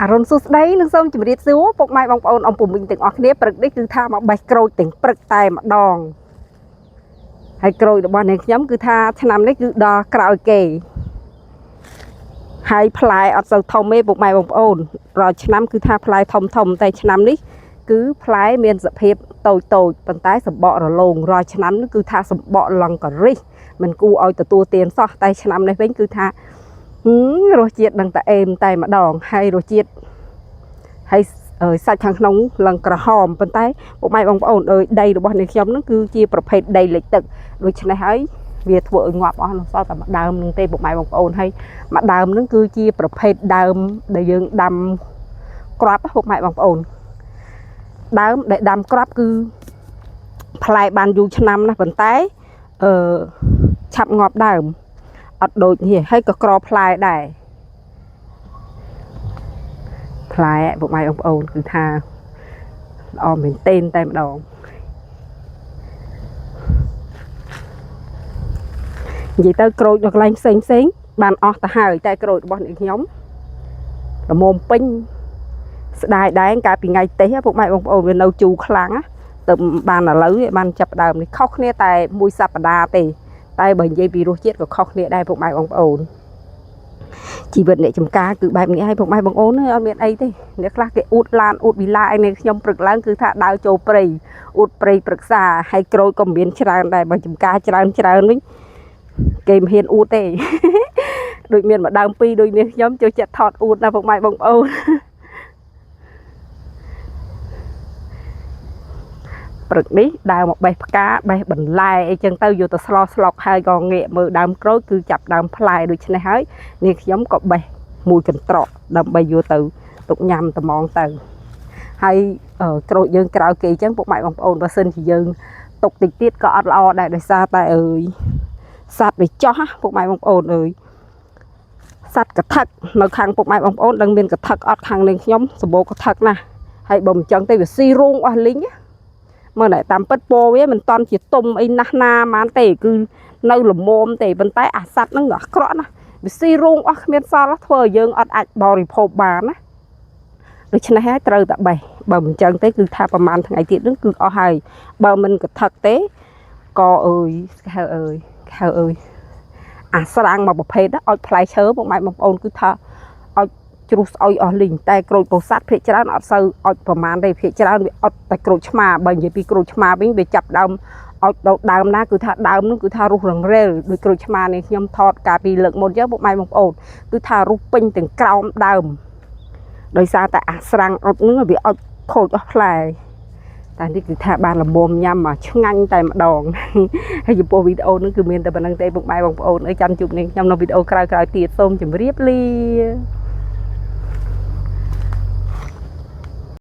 អរុនសួស្តីនិងសូមជម្រាបសួរពុកម៉ែបងប្អូនអំពូមីងទាំងអស់គ្នាព្រឹកនេះគឺថាមកបេះក្រូចទាំងព្រឹកតែម្ដងហើយក្រូចរបស់នាងខ្ញុំគឺថាឆ្នាំនេះគឺដល់ក្រោយគេហើយផ្លែអត់សូវធំទេពុកម៉ែបងប្អូនរាល់ឆ្នាំគឺថាផ្លែធំធំតែឆ្នាំនេះគឺផ្លែមានសភាពតូចតូចប៉ុន្តែសម្បករលោងរាល់ឆ្នាំនេះគឺថាសម្បកឡង់ករិះមិនគួរឲ្យទទួលទានសោះតែឆ្នាំនេះវិញគឺថា រសជាតិដឹងតែអេមតែម្ដងហើយរសជាតិហើយអើយសាច់ខាងក្នុងឡើងក្រហមប៉ុន្តែពុកម៉ែបងប្អូនអើយដីរបស់នាងខ្ញុំហ្នឹងគឺជាប្រភេទដីលិចទឹកដូច្នេះហើយវាធ្វើឲ្យងាប់អស់នោះសល់តែមួយដើមហ្នឹងទេពុកម៉ែបងប្អូនហើយមួយដើមហ្នឹងគឺជាប្រភេទដើមដែលយើងដាំក្របពុកម៉ែបងប្អូនដើមដែលដាំក្របគឺផ្លែបានយូរឆ្នាំណាស់ប៉ុន្តែអឺឆាប់ងាប់ដើមអត់ដូចនេះហើយក៏ក្រផ្លែដែរ ផ្លែពុកម៉ែបងប្អូនគឺថាល្អមែនទែនតែម្ដងនិយាយទៅក្រូចនៅកន្លែងផ្សេងផ្សេងបានអស់ទៅហើយតែក្រូចរបស់អ្នកខ្ញុំល្មមពេញស្ដាយដែរកាលពីថ្ងៃទេសពុកម៉ែបងប្អូនវានៅជូរខ្លាំងណាទៅបានឥឡូវឯងបានចាប់ដើមនេះខុសគ្នាតែមួយសប្តាហ៍ទេតែបើនិយាយពីរសជាតិក៏ខុសគ្នាដែរពុកម៉ែបងប្អូនជីវិតអ្នកចំការគឺបែបនេះហើយពុកម៉ែបងប្អូនអើយអត់មានអីទេអ្នកខ្លះគេអួតឡានអួតវិឡាអីនេះខ្ញុំព្រឹកឡើងគឺថាដើរចូលព្រៃអួតព្រៃព្រឹក្សាហើយក្រូចក៏មានច្រើនដែរបើចំការច្រើនច្រើនវិញគេមិនហ៊ានអួតទេ ដូចមានមួយដើមពីរដូចនេះខ្ញុំចូលចិត្តថតអួតណាពុកម៉ែបងប្អូន ព្រឹកនេះដើរមកបេះផ្កាបេះបន្លែអីចឹងទៅយកទៅស្លស្លុកហើយក៏ងាកមើលដើមក្រូចគឺចាប់ដើមផ្លែដូច្នេះហើយនេះខ្ញុំក៏បេះមួយកន្ត្រកដើម្បីយកទៅទុកញ៉ាំត្មងទៅហើយក្រូចយើងក្រៅគេចឹងពុកម៉ែបងប្អូនបើសិនជាយើងទុកតិចទៀតក៏អត់ល្អដែរដោយសារតែអើយសត្វវាចោះណាពុកម៉ែបងប្អូនអើយសត្វកថឹកនៅខាងពុកម៉ែបងប្អូនដឹងមានកថឹកអត់ខាងនាងខ្ញុំសម្បូរកថឹកណាស់ហើយបើមិនចឹងទេវាស៊ីរូងអស់លីងណា មើលណែតាមពិតពណ៌វាមិនតន់ជាទុំអីណាស់ណាហ្មងទេគឺនៅល្មមទេប៉ុន្តែអាសត្វហ្នឹងអាក្រក់ណាស់វាស៊ីរូងអស់គ្មានសល់ធ្វើឲ្យយើងអត់អាចបរិភោគបានណាដូច្នេះហើយត្រូវតែបេះបើមិនចឹងទេគឺថាប្រហែលថ្ងៃទៀតហ្នឹងគឺអស់ហើយបើមិនកថឹកទេក៏អើយគេហៅអើយគេហៅអើយអាស្រាំងមួយប្រភេទឲ្យផ្លែឈើពុកម៉ែបងប្អូនគឺថាឲ្យជ្រុះស្អុយអស់លីងតែក្រូចពោធិ៍សាត់ភាគច្រើនអត់សូវអុចប្រមាណទេភាគច្រើនវាអត់តែក្រូចឆ្មាបើនិយាយពីក្រូចឆ្មាវិញវាចាប់ដើមអុចដល់ដើមណាគឺថាដើមនោះគឺថារុះរងរែលដូចក្រូចឆ្មានេះខ្ញុំថតកាលពីលើកមុនចឹងពុកម៉ែបងប្អូនគឺថារុះពេញទាំងក្រោមដើមដោយសារតែអាស្រាំងអុចហ្នឹងវាអុចខូចអស់ផ្លែតែនេះគឺថាបានល្មមញ៉ាំមកឆ្ងាញ់តែម្ដងហើយចំពោះវីដេអូនេះគឺមានតែប៉ុណ្្នឹងទេពុកម៉ែបងប្អូនអើយចាំជួបនាងខ្ញុំនៅវីដេអូក្រោយៗទៀតសូមជម្រាបលា។